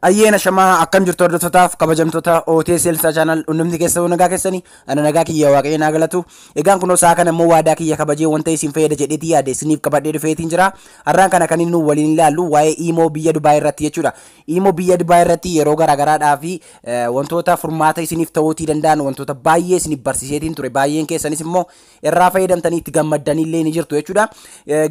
Ayyeena shamaa akkam jirtu hordoftotaaf kabajamtoota OTS Elsaa Channel hundumti keessanuu nagaa keessanii ana nagaa kiyya waaqayyo naa galatu. Egaan kunoo sa'a kana immoo waadaa kiyya kabajee wanta isin fayyada jedheetii yaade isiniif qabadhee dhufeetiin jira. Har'aan kana kan inni nu waliin ilaallu waa'ee Imo biyya Dubaay irratti jechuudha. Imo biyya Dubaay irratti yeroo garaagaraadhaa fi wantoota furmaata isiniif ta'uutii danda'an wantoota baay'ee isiniif barsiiseetiin ture. Baay'een keessanis immoo irraa fayyadamtanii itti gammaddanii illee ni jirtu jechuudha.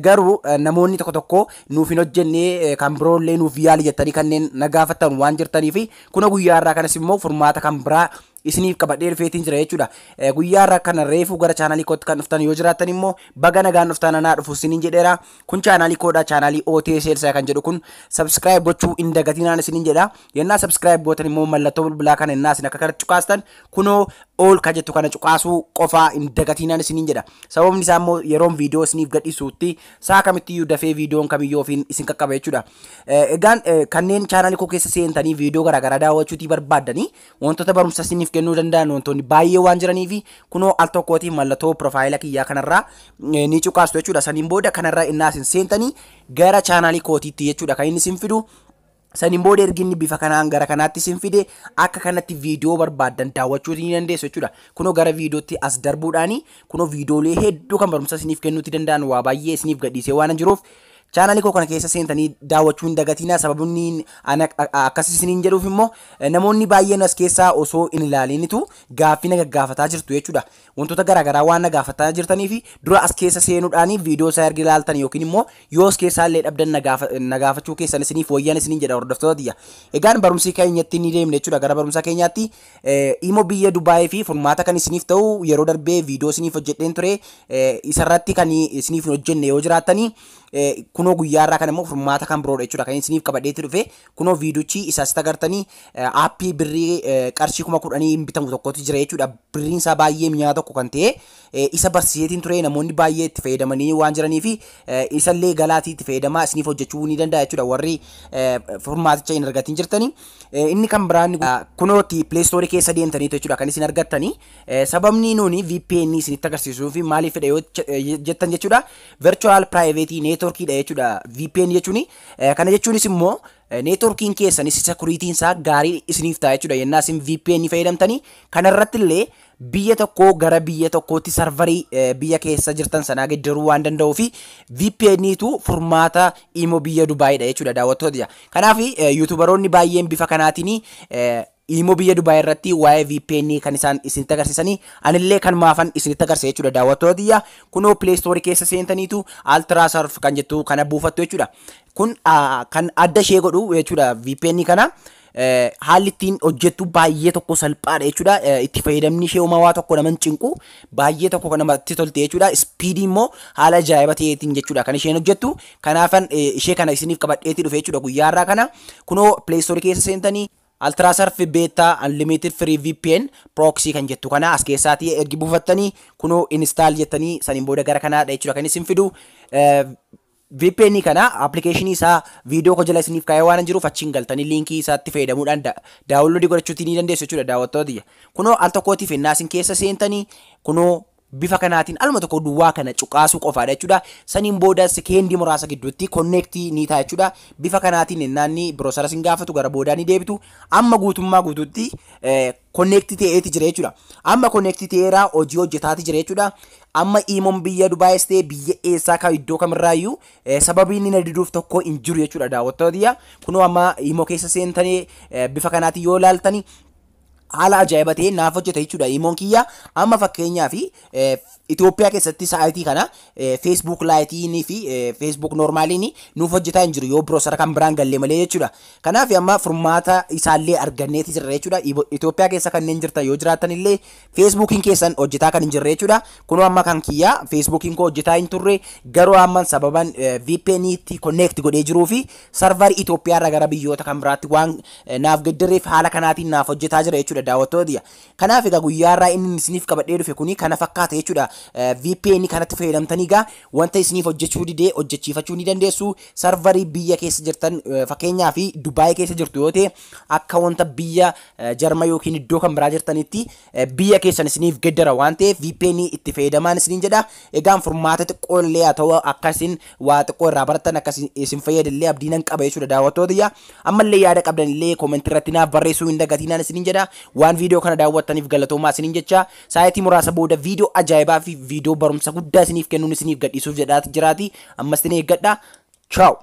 Garuu namoonni tokko tokko nuuf hin hojjenne kan biroollee nuuf yaali jettanii kanneen na gaafattan waan jirtanii fi kuna guyyaa irraa kanas immoo furmaata kan biraa isiniif qabadhee dhufeetiin jira jechuudha. Guyyaa irraa kana reefuu gara chaanaalii kootti kan dhuftan yoo jiraattan immoo baga nagaan dhuftan anaa dhufu isiniin jedheera. Kun chaanaalii koodha, chaanaalii OTS Elsaa kan jedhu kun subscribe gochuu hin dagatinaan isiniin jedha. Yennaa subscribe gootan immoo mallattoo bilbilaa kana yennaa isin akka kanatti cuqaastan kunoo all kan jettu kana cuqaasuu qofaa hin dagatinaan isiniin jedha. Sababni isaa immoo yeroon viidiyoo isiniif gadhiisuutti sa'a kamittiyyuu dafee viidiyoon kamiyyuu ofiin isin qaqqaba jechuudha. Egaan kanneen chaanaalii koo keessa seentanii viidiyoo garaagaraa daawwachuutii barbaaddanii wantoota barumsa isiniif kennuu danda'an wantoonni baay'ee waan jiranii fi kunoo al tokkootiin mallattoo piroofaayila kiyyaa kanarraa ni cuqaastu jechuudha. Saniin booda kanarraa innaa isin seentanii gara chaanaalii kootiitti jechuudha kan inni isin fidu. Saniin booda ergi inni bifa kanaan gara kanaatti isin fide akka kanatti viidiyoo barbaaddan daawwachuu ni dandeessu jechuudha. Kunoo gara viidiyootti as darbuudhaani kunoo viidiyoolee hedduu kan barumsa isiniif kennuuti danda'an waa baay'ee isiniif gadhiisee waan jiruuf chaanaalii koo kana keessa seentanii daawwachuu hin dagatinaa. Sababni akkas isiniin jedhuuf immoo namoonni baay'een as keessaa osoo hin ilaalinitu gaaffii na gaggaafataa jirtu jechuudha. Wantoota garaagaraa waan na gaafataa jirtanii fi dura as keessa seenuudhaan viidiyoo isaa erga ilaaltan yookiin immoo yoo as keessaa illee dhabdan na gaafachuu keessan isiniif wayyaan isiniin jedha hordoftoota tiyya. Egaan barumsi keenyatti ni deemne jechuudha. Gara barumsa keenyaatti Imo biyya Dubaay fi furmaata kan isiniif ta'u yeroo darbee viidiyoo isiniif hojjedheen ture isarratti kan isiniif hojjenne yoo jiraattanii kunoo guyyaa irraa kan immoo furmaata kan biroodha jechuudha kan isiniif qabadheetti dhufe. Kunoo viidiyochi isaas agartanii aappii birrii qarshii 10,000 hin bitamu tokkotu jira jechuudha. Birriin isaa baay'ee mi'aa tokko kan ta'e isa barsiiseetiin ture namoonni baay'ee itti fayyadamanii waan jiranii fi isallee galaatii itti fayyadamaa isiniif hojjechuu ni danda'a jechuudha warri furmaaticha hin argatin jirtanii. Inni kan biraan kunooti Play Store keessa deemtanii jechuudha kan isin argattanii. Sababni nuuni VPN isinitti agarsiisuu fi maaliif fedha yoo jettan jechuudha virtual private network dha jechuudha VPN jechuuni. Kana jechuunis immoo neetworkiin keessanis security'n isaa gaarii isiniif ta'a jechuudha yennaa isin VPN fayyadamtanii. Kanarratti illee biyya tokkoo gara biyya tokkootti sarvarii biyya keessa jirtan sanaa geeddaruu waan danda'uu fi VPN tu furmaata Imo biyya Dubaayidha jechuudha daawwattoota. Kanaaf yuutubaroonni baay'een bifa kanaatiin Imo biyya Dubaay irratti waa'ee VPN kan isaan isinitti agarsiisanii anillee kan maafan isinitti agarsiisa jechuudha daawwattoota. Kunoo Play Store keessa seentaniitu Ultrasurf kan jettu kana buufattu jechuudha. Kun kan adda ishee godhu jechuudha VPN kana. Haalli ittiin hojjettu baay'ee tokko salphaadha jechuudha. Itti fayyadamni ishee uumamaa tokko nama hin cinqu baay'ee tokko kan namatti tolte jechuudha. Ispiidii immoo haala ajaa'iba ta'eetiin jechuudha kan isheen hojjettu. Kanaafan ishee kana isiniif qabadheetii dhufe jechuudha guyyaa har'aa kana. Kunoo Play Store keessa seentanii Ultrasurf Beta Unlimited Free VPN Proxy kan jettu kana as keessaatii ergi buufattanii kunoo install jettanii saniin booda gara kanaadha jechuudha kan isin fidu. VPN kana appilikeeshinii isaa viidiyoo koo jala isiniif kaa'ee waan jiruuf achiin galtanii liinkii isaatti fayyadamuudhaan daawunloodii godhachuutii ni dandeessu jechuudha daawwattoota. Kunoo al tokkootiif ennaa isin keessa seentanii kunoo bifa kanaatiin aluma tokko duwwaa kana cuqaasuu qofaadha jechuudha. Saniin booda sekeendii muraasa gidduutti konneektii ni ta'a jechuudha. Bifa kanaatiin ennaanni biroosara isin gaafatu gara boodaa ni deebitu. Amma guutummaa guutuutti konneektii ta'eeti jira jechuudha. Amma konneektii ta'eera hojii hojjetaati jira jechuudha. Amma Imoon biyya Dubaayis ta'e biyya eessaa kan iddoo kamirraayyuu sababii inni na diduuf tokko hin jiru jechuudha daawwattoota. Kunoo amma Imo keessa seentanii bifa kanaatiin yoo ilaaltanii haala ajaa'iba ta'een naaf hojjeta jechuudha Imoon kiyya. Amma fakkeenyaaf Itoophiyaa keessatti sa'aatii kana Facebook Lite fi Facebook Normaliin nuuf hojjetaa hin jiru yoo biroosara kan biraan galle malee jechuudha. Kanaaf amma furmaata isaallee arganneeti jirra jechuudha. Itoophiyaa keessa kanneen jirtan yoo jiraatan illee Facebookiin keessan hojjetaa kan hin jirre jechuudha. Kunoo amma kan kiyya Facebookiin koo hojjetaa hin turre garuu amma sababan VPN itti connect godhee jiruu fi sarvarii Itoophiyaa irraa gara biyyoota kan biraatti waan naaf geddareef haala kanaatiin naaf hojjetaa jira jechuudha. jechuudha, daawwattoota. Kanaaf egaa guyyaa irraa inni isiniif qabadhee dhufe kuni kana fakkaata jechuudha. VPN kanatti fayyadamtanii egaa wanta isiniif hojjechuu didee hojjechiifachuu ni dandeessu. Serverii biyya keessa jirtan, fakkeenyaa fi Dubaay keessa jirtu yoo ta'e, akka wanta biyya Jarma yookiin iddoo kan biraa jirtanitti biyya keessan isiniif geddara waan ta'eef VPN itti fayyadamaan isiniin jedha. Egaan furmaata xiqqoo illee haa ta'u akka isin waa xiqqoo irraa baratan, akka isin fayyadillee abdii nan qaba jechuudha, daawwattoota. Ammallee yaada qabdan illee commentii irratti naaf barreessuu hin dagatinaan isiniin jedha. Waan viidiyoo kana daawwattaniif galatoomaa isiniin jecha. Sa'aatii muraasa booda viidiyoo ajaa'ibaa fi viidiyoo barumsa guddaa isiniif kennuun isiniif gadhiisuuf jedhaa jiraati. Ammas isin eeggadha. Ciao.